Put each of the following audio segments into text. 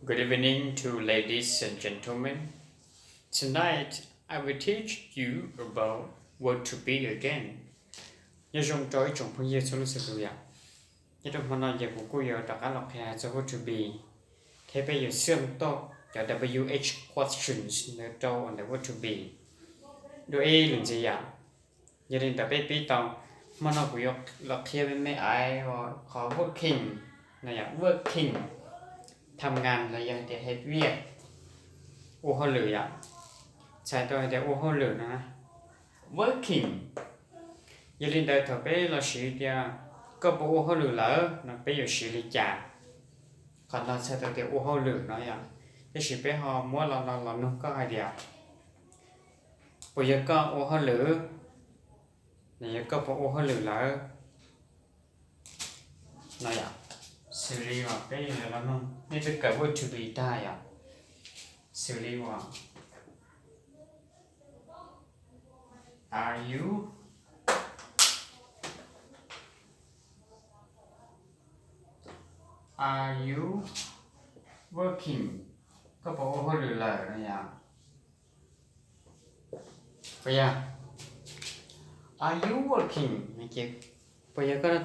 Good evening to ladies and gentlemen. Tonight I will teach you about verb to be again. Nyob zoo rau ib tsoom phooj ywg txhua leej txhua tus yom. Nyob rau hmo no ces kuv kuj yuav rov qab los qhia txog verb to be, thiab peb yuav xwm tau cov W H questions ntawd rau ntawm verb to be dua ib lwm ntxiv yom. Yog li ntawd peb pib tau, hmo no kuv yuav los qhia me me ais qhov working no yom, working, tham ngas los yog hais tias hais viaj, ua hauj lwm yom. Txhais tau hais tias ua hauj lwm no na, working. Yog li ntawd thaum peb los siv tias koj puas ua hauj lwm lawm no peb yuav siv li cas? Qhov no txhais tau tias ua hauj lwm no yom. Tab sis peb ho muab lo no los nug koj hais tias puas yog koj ua hauj lwm, los yog koj puas ua hauj lwm lawm no yom. Xws li uas peb yuav los nug nej twb kawm verb to be tag yom. Xws li uas, are you, are you working? Koj puas ua hauj lwm lawm no yom. Puas yog, are you working no ces puas yog koj,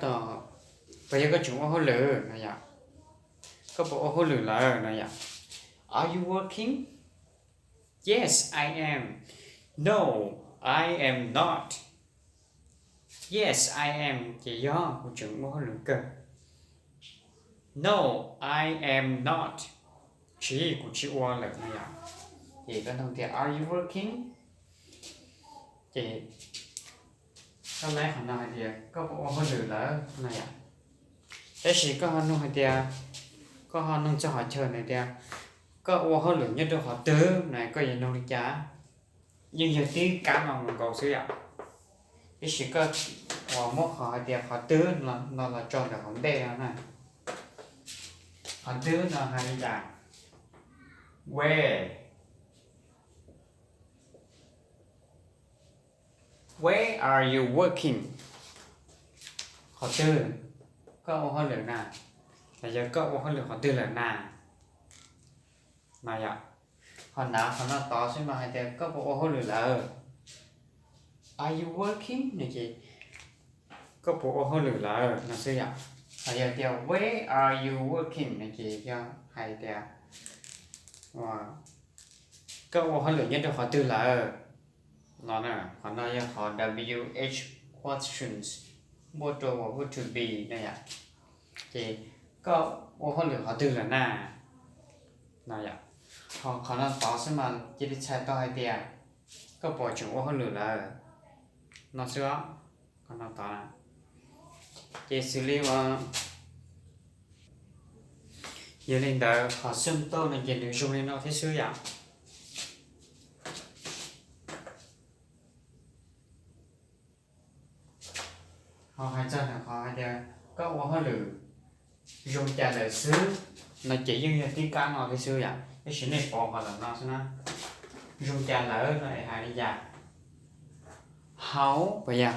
puas yog koj tseem ua hauj lwm no yom. Koj puas ua hauj lwm lawm no yom. Are you working? Yes, I am. No, I am not. Yes, I am ces yog kuv tseem ua hauj lwm kawg. No, I am not. Tsis, kuv tsis ua lawm no yom. Ces koj nug tias are you working? Ces koj laib qhov no hais tias koj puas ua hauj lwm lawm no yom. Tab sis koj ho nug hais tias, koj ho nug txog qhov chaw ntawd tias koj ua hauj lwm nyob rau qhov twg no koj yuav nug li cas? Yeej yog tib kab no mus nkaus xwb yom. Tab sis koj uas muab qhov hais tias qhov twg no los tso ntawm hauv ntej no na. Qhov twg no hais li cas? Where, where are you working? Qhov twg koj ua hauj lwm na? Los yog koj ua hauj lwm qhov twg lawm na? No yom. Ho nav qhov no tod xwb mas hais tias koj puas ua hauj lwm lawm? Are you working no ces koj puas ua hauj lwm lawm no xwb yom. Ho yog tias where are you working no ces yog hais tias koj ua hauj lwm nyob rau qhov twg lawm no na. Qhov no yog qhov W H questions npuaj rau uas verb to be na yom. Ces koj ua hauj lwm qhov twg lawm na? No yom. Ho qhov no tod xwb mas cia li txhais tau hais tias koj puas tseem ua hauj lwm lawm no xwb os. Qhov no tod na. Ces xws li uas, yog li ntawd qhov xwm tau no ces nws zoo li no thiab xwb yom. Ho hais txog ntawm qhov hais tias koj ua hauj lwm zoo cas lawm xwb no ces yeej yog tib kab no thiab xwb yom. Tab sis nej pauv qhov ntawm no xwb na, zoo cas lawm no es hais li cas? How, puas yog?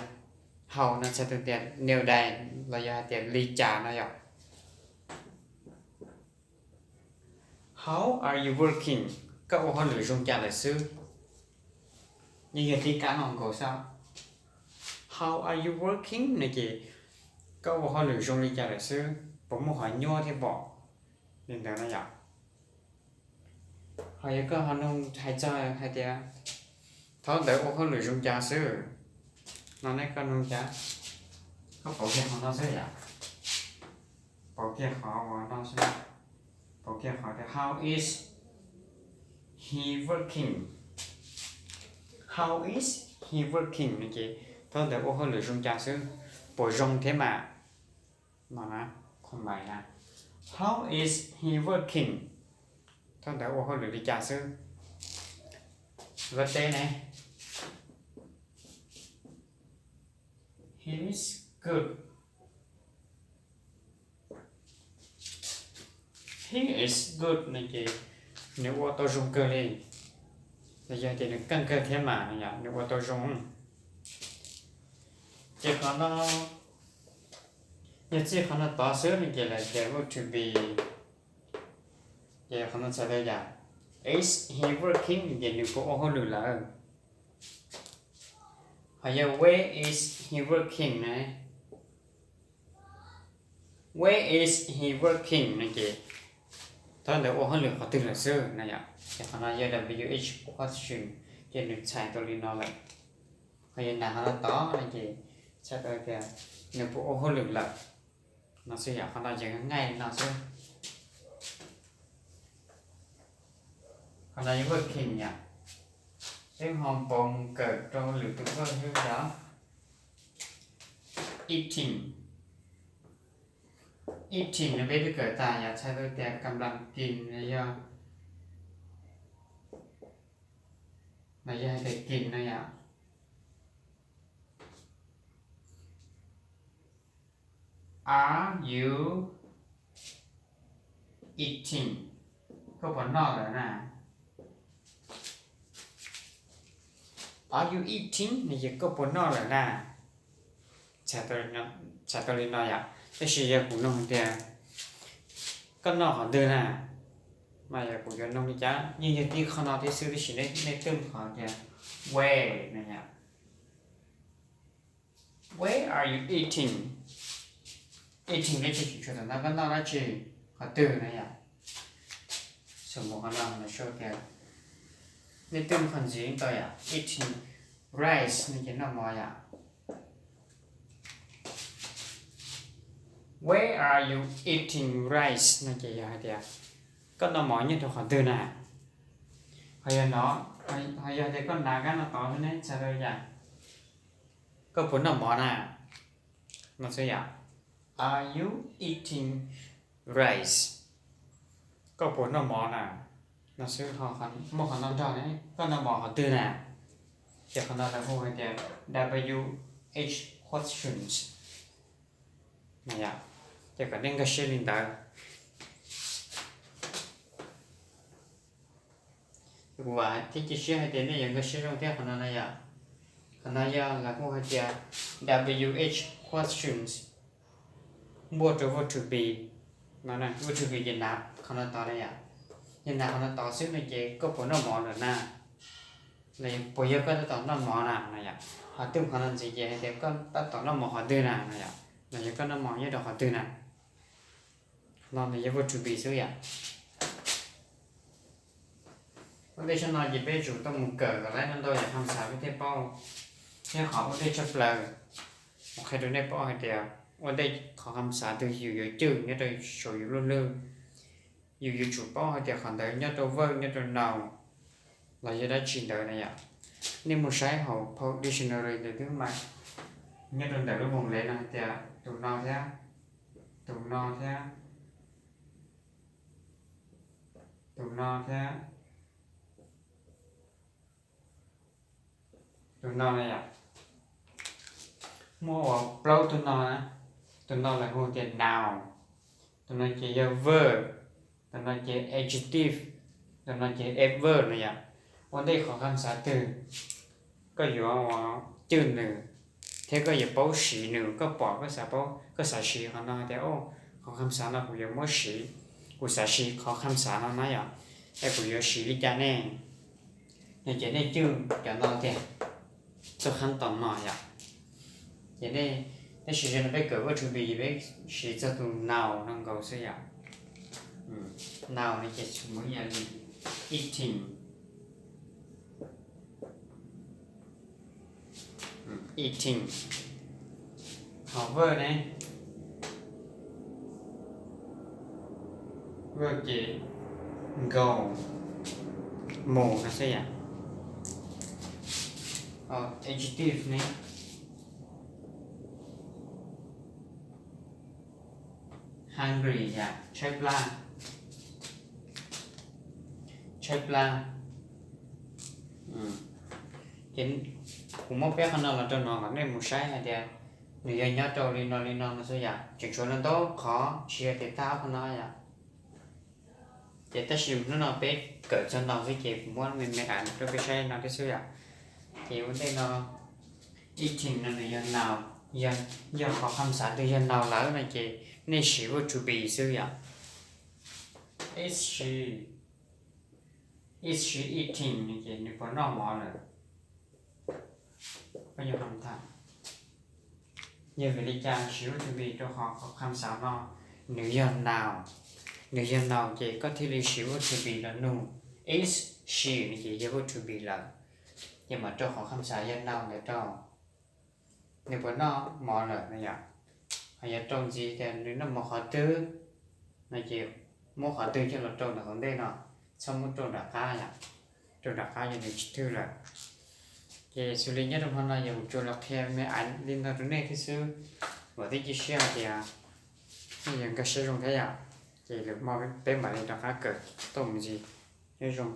How no txhais tau tias nyob zoo los yog hais tias li cas no yom. How are you working? Koj ua hauj lwm zoo cas lawm xwb? Yeej yog tib kab no nkaus xwb. How are you working no ces koj ua hauj lwm zoo li cas lawm xwb, puas muaj qhov nyuaj thiab pom li ntawd no yom. Ho yog koj ho nug hais txog hais tias thaum ntawd ua hauj lwm zoo cas xwb no ne, koj nug cas? Koj pauv kiag qhov no xwb yom. Pauv kiag qhov uas no xwb. Pauv kiag qhov tias how is he working? How is he working no ces thaum ntawd ua hauj lwm zoo cas xwb, puas zoo thiab mas no na. Khuam mais na, how is he working? Thaum ntawd ua hauj lwm li cas xwb? Luag teb ne, he is good. He is good no ces nws ua tau zoo kawg li, los yog tias nws keej kawg thiab mas no yom, nws ua tau zoo. Ces qhov no, yog txij qhov no tod xwb no ces lawv tias verb to be Ces qhov no txhais tau yam, is he working? Ces nws puas ua hauj lwm lawm. Ho yog where is he working na? Where is he working no ces thaum ntawd ua hauj lwm qhov twg lawm xwb na yom. Ces qhov no yog W H question, ces nws txhais tau li no lawm. Ho yog nag qhov no tod no ces txhais tau tias nws puas ua hauj lwm lawm no xwb yom. Qhov no ces nqaij no xwb. Qhov no yog working yom. Peb ho pauv mus kawm rau lwm tus verb xwb yom. Eating, eating no peb twb kawm tas yom, txhais tau tias kam lam kis no yog, no yog hais tias kis no yom. Are you eating? Koj puas noj lawm na? Are you eating no ces koj puas noj lawm na? Txhais tau li no yom. Tab sis yog kuv nug tias koj noj qhov twg na, mas yog kuv yuav nug li cas yeej yog tib qho no thiab xwb, tab sis nej twb qhov tias where no yom. Where are you eating? Eating no ces tsuas txhais tau koj noj dab tsi, qhov twg na yom. Xws li qhov no nws sau tias, nej twb qhov ntxiv tau yom, eating rice no ces noj mov yom. Where are you eating rice no ces yog hais tias koj noj mov nyob rau qhov twg na? Ho yog no, ho yog tias koj hnav kab no tod xwb ne, txhais tau yam, koj puas noj mov na? No xwb yom. Are you eating rice? Koj puas noj mov na? No xwb, muaj qhov no nrog ne, koj noj mov qhov twg na? Ces qhov no lawv hu hais tias W H questions na yom. Ces kom nej nkag siab li ntawd. Kuv vam thiab cia siab hais tias nej yuav nkag siab zoo thiab qhov no na yom. Qhov no yog lawv hu hais tias W H questions npuaj rau verb to be no, verb to be ces hnav qhov no tod na yom. Yog hnav qhov no tod xwb no ces koj puas noj mov lawm na? Los puas yog koj tab tom noj mov na no yom. Ho twb qhov no ntxiv ces hais tias koj tab tom noj mov qhov twg na no yom. Los yog koj noj mov nyob rau qhov twg na? No nws yog verb to be xwb yom. Ua ntej tshaj no ces peb tsum tau mus kawm kom laib ntau ntau yam kham xav peb thiaj paub. Thiab qhov ua ntej tshaj plaws, kuv qhia rau nej paub hais tias ua ntej qhov kham xav twg yus yuav cwj nyob rau saum yus lub hlwb, yus yuav tsum paub hais tias qhov ntawd nyob rau verb, nyob rau noun los yog dab tsi ntawd na yom. Nej mus saib hauv Pau Dictionary ntawd twb mas nyob rau ntawm lub voos lev no hais tias tus no thiab, tus no thiab, tus no thiab, tus no na yom. Muaj ua plaub tus no na. Tus no lawv hu tias noun, tus no ces yog verb, tus no ces adjective, tus no ces adverb no yom. Ua ntej qhov kham xav twg koj yuav ua cwj nws, thiab koj yuav paub siv nws, koj pom koj xav paub, koj xav siv qhov no tias, o, qhov kham xav no kuv yuav muab siv, kuv xav siv qhov kham xav no na yom, es kuv yuav siv li cas ne? No ces nej cwj cov no tiag, txoj khab tom no yom. Ces nej, tab sis no peb kawm verb to be peb siv txog tus noun no nkaus xwb yom. Noun no ces txhais tau yam li eating, eating. Ho verb ne, verb ces go, mus no xwb yom. Adjective ne, hungry yom, tshaib plab, tshaib plab. Ces kuv muab peb qhov no los rau no kom nej mus saib hais tias nws yog nyob rau li no li no no xwb yom, tseem tshuav ntau ntau qhov tsis yog tias tag ob qhov no yom. Ces tab sis hnub no peb kawm txog no xwb ces kuv muab me me av rau peb saib no thiab xwb yom. Ces ua ntej no eating no nws yog noun, yog qhov kham xav twg yog noun lawm no ces nej siv verb to be xwb yom. Is she eating no ces nws puas noj mov lawm? Yog vim li cas siv verb to be rau qhov kham xav no? Nws yog noun, nws yog noun ces koj thiaj li siv verb to be los nug. Is she no ces yog verb to be lawm, ces mam rau qhov kham xav yog noun ntawd rau. Nws puas noj mov lawm no yom? Ho yog rau ntxiv tias nws noj mov qhov twg no ces muab qhov twg coj los rau ntawm hauv ntej no, txhob muab rau nram qab yom, rau nram qab ces nws tsis twg lawm. Ces xws li nyob rau hmo no yog kuv tsuas los qhia me ais li no rau nej thiab xwb, vam thiab cia siab hais tias nej yuav nkag siab zoo thiab yom. Ces lwm hmo peb mam li rov qab kawm tuaj mus ntxiv. Nyob zoo.